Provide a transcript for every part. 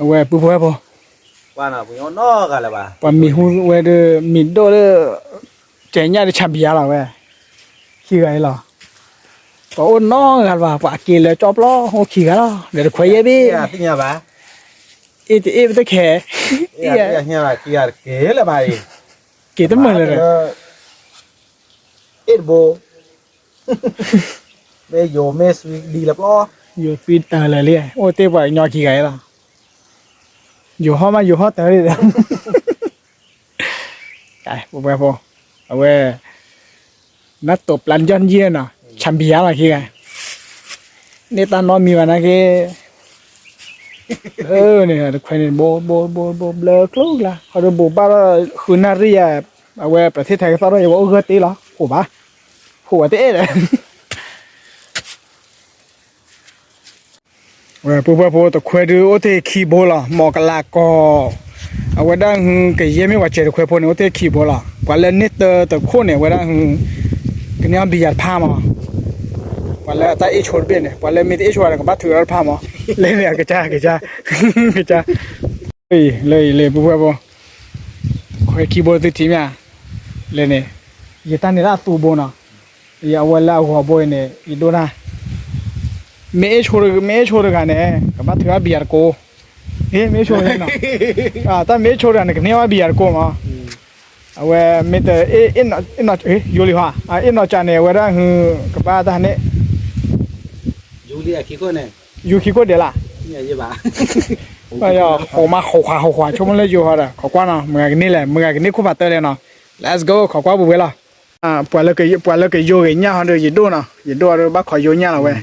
အဝဲပုၢ်ဖိဝဲၢ်ဖိ, ပှၤမံၤဟူဝဲဒၣ် မံၤဒိၣ်လၢ ကဲညၣ်ဒ်ဆၣ်ဘံယါလီၤဝဲ, ခံဂၤအံၤလီၤ, ပှၤအိၣ်နီတဂၤလၢၤဘၣ်, ပှၤက့ၤလၢကၠီပျီ အိၣ်ခံဂၤလီၤ, ဒီးတခွဲးယဲၢ်ဘ့ၣ်, အ့ၣ်တအ့ၣ်ပတခဲ, က့ၤတမုာ်လၢၤဒီး အ့ၣ်တဘိ, မ့ၢ်ယိၤမ့ၢ်သွံဒံလၢပျီ, ယိၤသွံတၢ်လၢာ်လံ, အိၣ်တ့ၢ်ပှၤကညီခံဂၤအံၤလီၤ, ယိၤဟီၣ်မး ယိၤဟီၣ်တၢ်လံဒီး ပုၢ်ဖိဝဲၢ်ဖိ, အဝဲ နတိာ်ပျၢ်ယီၢ်ယဲၢ်နီၤ, ဆၣ်ဘံယါလီၤခံဂၤ, န့ၢ်တၢ်နီတမံၤဘၣ်နာ်က့, န့ၣ်တခွဲးန့ၣ် ဘိ ဘိ ဘိ ဘိ ဘျၢကျိကျါ, ခီဒီးဘိးဘၣ်ဒီး ဃုနၣ်ရံၣ်ယၤ, အဝဲ ပြၤသ့ၣ်ထၢၣ်ကသီၣ်ထီၣ် ယဝဲအိၣ်ဂၢၢ်တ့လီၤ, ဟိးဘၣ်, ဟိးဝဲတအဲၣ်ဒီး ဝဲပုၢ်ဖိဝဲၢ်ဖိ တခွဲးဒုးအိၣ်တ့ၢ်ခံဘိလီၤ, မီၢ်ကလးကီၢ်, အဝဲဒၣ်ဟု ကယဲၢ်မ့ၢ်ပှၤစဲးတခွဲးဖိန့ၣ် အိၣ်တ့ၢ်ခံဘိလီၤ, ပှၤလၢန့ၢ်တၢတခိၣ်န့ၣ် အဝဲဒၣ်ဟု ကန့ၢ်အီၣ်ဘံယၤတဖၣ်မး, ပှၤလၢအတၢ်အ့ၣ်ဆိတဘ့ၣ်န့ၣ် ပှၤလၢမ့ၢ်တအ့ၣ်ဆိဒီးကဘၣ်ထုးအီၣ်တဖၣ်မး, လၢန့ၣ်အကစၢ် ကစၢ် ကစၢ်, လၢအံၤလၢပုၢ်ဖိဝဲၢ်ဖိ, ခွဲးခံဘိသုထံၣ်မ့ၢ်ဧါ, လၢန့ၣ်, ယတၢ်န့ၣ်လၢအသူဘိနီၤ, ယအဝဲလၢအဂီၤဘိအံၤန့ၣ် ယဒိၣ်တၢ်, မ့ၢ်အ့ၣ်ဆိတဂၤန့ၣ် ကဘၣ်ထုးအီၣ်ဘံယၤတကိး, မ့ၢ်အ့ၣ်ဆိန့ၣ်နီၤ, တၢ်မ့ၢ်အ့ၣ်ဆိတဂၤန့ၣ် ကန့ၢ်အီၣ်ဘံယၤတကိးမး, အဝဲမ့ၢ်တ ယိၤလံဟီ, အ့ၣ်နီၢ်ကၠးန့ၣ် အဝဲဒၣ်ဟု ကဘၣ်တၢ်န့ၣ်, ယူၤခံခိၣ်ဒဲးလၢ်, ဟိးမးဟိးခွါဟိးခွါ ဆိကမိၣ်လၢယိၤဟီဒီး ခိးကွၢ်နီၤ မုၢ်ဂၤကန့ၢ်လဲၣ် မုၢ်ဂၤကန့ၢ်ခိၣ်ဖးတၢၢ်လဲၣ်နီၤ, let's go ခိးကွၢ်ပူၤဝဲလီၤ, ပှၤလၢကယိၤဂ့ၤညၣ်ဟီဒီး ယဒိၣ်နီၤ ယဒိၣ်ဒီးဘၣ်ခိးယိၤညၣ်လီၤဝဲ,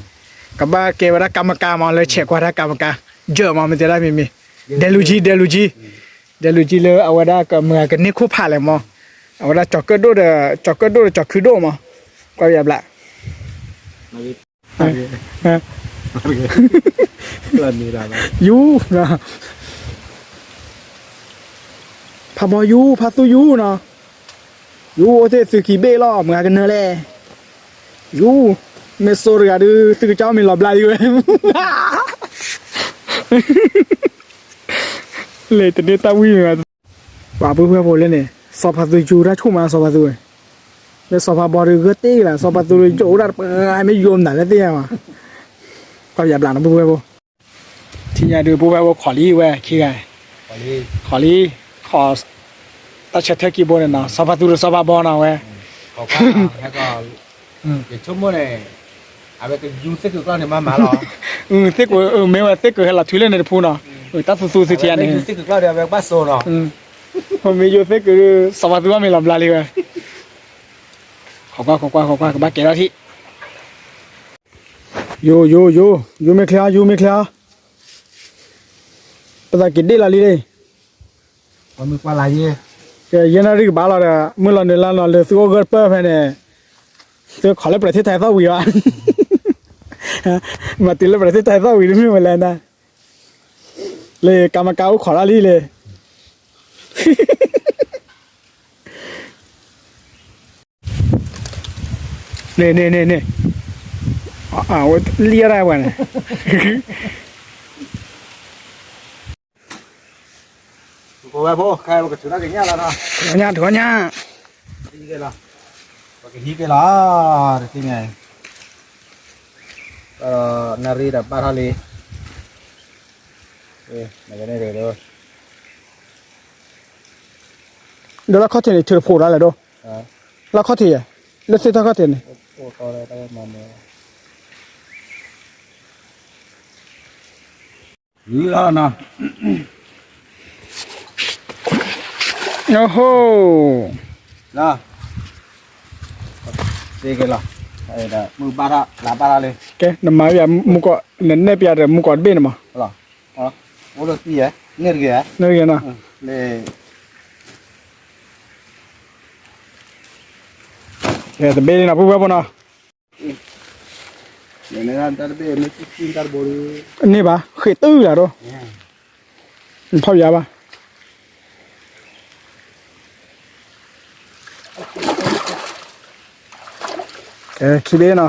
ကဘၣ်ကဲဝဲဒၣ်ကၤမကၤမး လၢဆဲးကွၢ်တၢ်ကၤမကၤ, ယၢၢ်မး မ့ၢ်တဲဒၣ်မံၤမံၤ, ဒဲလူၤကၠံ ဒဲလူၤကၠံ, ဒဲလူၤကၠံလၢအဝဲဒၣ်မုၢ်ဂၤကန့ၢ်ခိၣ်ဖးလဲၣ်မး, အဝဲဒၣ်ကၠီၤကၢၣ်ဒိၣ်ဒီး ကၠီၤကၢၣ်ဒိၣ်ဒီးကၠီၤခုဒိၣ်မး, ကွၢ်ယဘျး ယူၤ, ဖးဘီယူၤ ဖးသူယူၤနီၤ, ယူၤအိၣ်တ့ၢ်သုခံဘ့ၣ်လီၤ မုၢ်ဂၤကနၢၤလဲၣ်, ယူၤ, မ့ၢ်စိတဂၤဒုး သုကစၢ်မ့ၢ်လီၤဘျါလံဝဲ, လဲၤတန့ၢ်တၢ်ဝံၣ်မ့ၢ်, ပှၤပုၢ်ဖိဝဲၢ်ဖိလၢန့ၣ် စီၤဖါသူယူၤတၢ်ဆိၣ်မး စီၤဖါသူဝဲ, လၢစီၤဖါဘီဒုးဂၢၢ်တ့ၢ်လၢ စီၤဖါသူယူၤအိၣ်ဒၣ်တပှၤ မ့ၢ်ယိၤမနုၤလၢသ့ၣ်ညါဘၣ်, ကွၢ်ယဘျးနီၤ ပုၢ်ဖိဝဲၢ်ဖိ, ထံၣ်ညါဒုး ပုၢ်ဖိဝဲၢ်ဖိခိးလံဝဲခံဂၤ, ခိးလံ, ခိး, တၢ်ဆၢထၢၣ်ခံဘိန့ၣ်နီၤ စီၤဖါသူဒီးစီၤဖါဘီနီၤဝဲ ယဆိကမိၣ်န့ၣ် အဝဲကယူၤသ့ၣ်ကုာ်ကျီၢ်န့ၣ်မးမးလီၤ, သ့ၣ်ကုာ် မ့ၢ်ဝဲသ့ၣ်ကုာ်ဟဲလီၤထွံလၢန့ၣ်တဖုနီၤ, တၢ်သူသူသုထံၣ်န့ၣ် ယူၤသ့ၣ်ကုာ်ကျီၢ်ဒီးအဝဲကဘၣ်စိာ်နီၤ, မ့ၢ်ယူၤသ့ၣ်ကုာ် စီၤဖါသူဘၣ်မ့ၢ်လီၤဘျါလံဝဲ, ခိးကွၢ် ခိးကွၢ် ခိးကွၢ် ကဘၣ်ကဲထီၣ်ထံၣ်, ယိၤ ယိၤ ယိၤ ယိၤမ့ၢ်ချ့အီၤ ယိၤမ့ၢ်ချ့အီၤ, ပသးက့ၤဒ့ၣ်လီၤလံ, ယဲၢ်နၣ်ရံၣ်ကဘၣ်လီၤဒီး မုၢ်လီၤနုာ်လါလီၤလၢသုအိၣ်ဂၢၢ်ပၢၢ်ဖဲန့ၣ်, သုခိးလၢပြးသ့ၣ်ထၢၣ်သီၣ်ဝံၤဘၣ်, မၤတုၤလၢပြးသ့ၣ်ထၢၣ်သီၣ်ဝံၤတမ့ၢ်ဝဲလဲၣ်နၤ, လၢကၤမကၤအိၣ်ခိးတၢ်လံလၢ န့ၣ် န့ၣ် န့ၣ် န့ၣ်, လံၣ်အါဒၣ်ပှၤန့ၣ်, ပဝဲဖိ ခဲပကထုးထီၣ်ကညၣ်လီၤနီၤ, ထုးညၣ် ထုးညၣ်, ပကဟံးက့ၤလီၤ, တသ့ၣ်ညါ, နၣ်ရံၣ်ဒီးဘၣ်ထီၣ်လံ, ဒီးလၢခီၣ်ထံးန့ၣ် ထုးတဖိးဒၣ်လဲၣ်ဒိၣ်, လၢခီၣ်ထံးယဲ, လၢသ့ၣ်ထီၣ်ခီၣ်ထံးန့ၣ်, ယလီၤနီၤ, အိၣ်ဟိ, လီၤ, သ့က့ၤလီၤ, မုၢ်ဘၣ်ထီၣ် လါဘၣ်ထီၣ်လံ, ကဲ နမၤပယၤမူကီၢ် နနဲၣ်ပယၤဒီးမူကီၢ်တဘ့ၣ်န့ၣ်မး, အိၣ်လၢသံယဲ, န့ၣ်တဂ့ၤ, န့ၣ်တဂ့ၤနီၤ, ကဲ တဘ့ၣ်လံနီၤ ပုၢ်ဝဲၢ်ဖိနီၤ, န့ၣ်ဘၣ် ဃ့ၢ်တုၤလၢ်ဒိၣ်, ဖီၣ်ပယၤဘၣ်, ကဲ ခံဘ့ၣ်နီၤ,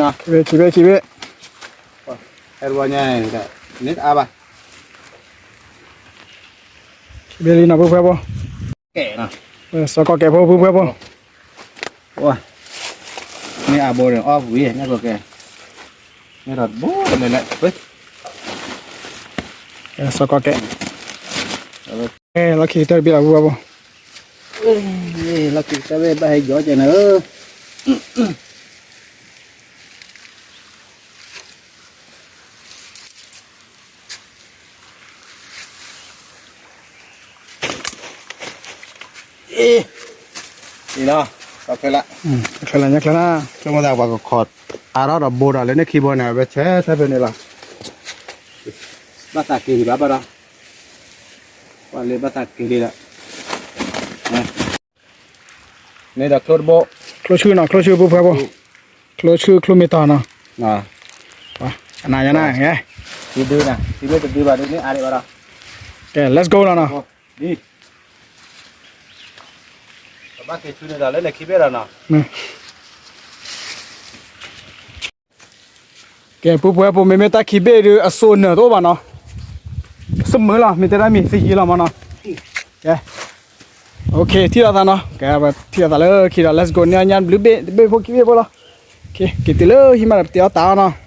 ခံဘ့ၣ် ခံဘ့ၣ် ခံဘ့ၣ်, ဟဲတဝီညါန့ၣ် န့ၣ်တအါဘၣ်, ဘ့ၣ်လံနီၤ ပုၢ်ဖှဲဖိ, ကဲနီၤ, စီၤကီးကဲးဖိ ပုၢ်ဖှဲဖိ, ဝါ, န့ၣ်အဘိန့ၣ် အီၣ်ဝံၤ န့ၣ်ကီးကဲး, န့ၣ်ဒီးဘိလဲၣ်လဲၣ်, စီၤကီးကဲး, လီၢ်ခံကတၢၢ်တဘ့ၣ်လီၤ ပုၢ်ဖှဲဖိ, လီၢ်ခံကတၢၢ်ဘၣ်ဟဲယီၤကဲးနၤဧၢ အံၤ, အံၤလီၤ, တချၢလၢ, တချၢလၢညါချၢလၢ, ဆိကမိၣ်သးပှၤကခိးအါထီၣ်ဒီးဘိဒီးလၢန့ၣ်ခံဘိန့ၣ် အဝဲဆဲးဆဲးဖဲန့ၣ်လီၤ, ဘၣ်သးက့ၤဒံးဘၣ်ဘၣ်ဒီး, ပှၤလၢဘၣ်သးက့ၤဒံးလီၤ, န့ၣ်ဒီးချိၣ်တဘိ, ချိၣ်ဆူနီၤ ချိၣ်ဆူ ပုၢ်ဖှဲဖိ, ချိၣ်ဆူချိၣ်မ့ၢ်တီၤနီၤ, အနၤညါနၤ, ဒုနၤ, ဒုမ့ၢ်တဒုဘၣ်ဒုန့ၣ်အါဒံးဘၣ်ဒီး, ကဲ let's go လီၤနီၤ, ဒ် ကဘၣ်က့ၤဆူန့ၣ်ဒီးလၢန့ၣ်ခံဘ့ၣ်ဒီးနီၤ, ကဲ ပုၢ်ဖှဲဖိ မ့မ့ၢ်တၢ်ခံဘ့ၣ်ဒုး အစိနၢၤတအိၣ်ဘၣ်နီၤ, စမုာ်လီၤ မ့ၢ်တဲဒၣ်မ့ၢ်သယံၤလီၤမးနီၤ, ကဲ, okay ထံၣ်လိာ်သးနီၤ, ကဲ ထံၣ်လိာ်သးလၢခံဒီး let's go န့ၢ်အီၣ်ညၣ်ဘျုးဘ့ၣ် တဘ့ၣ်ဖိခံဘ့ၣ်ဖိလီၤ, က့ၤတုၤလၢဟံၣ်မးဒီးပတဲအီၣ်တၢ်အီၣ်နီၤ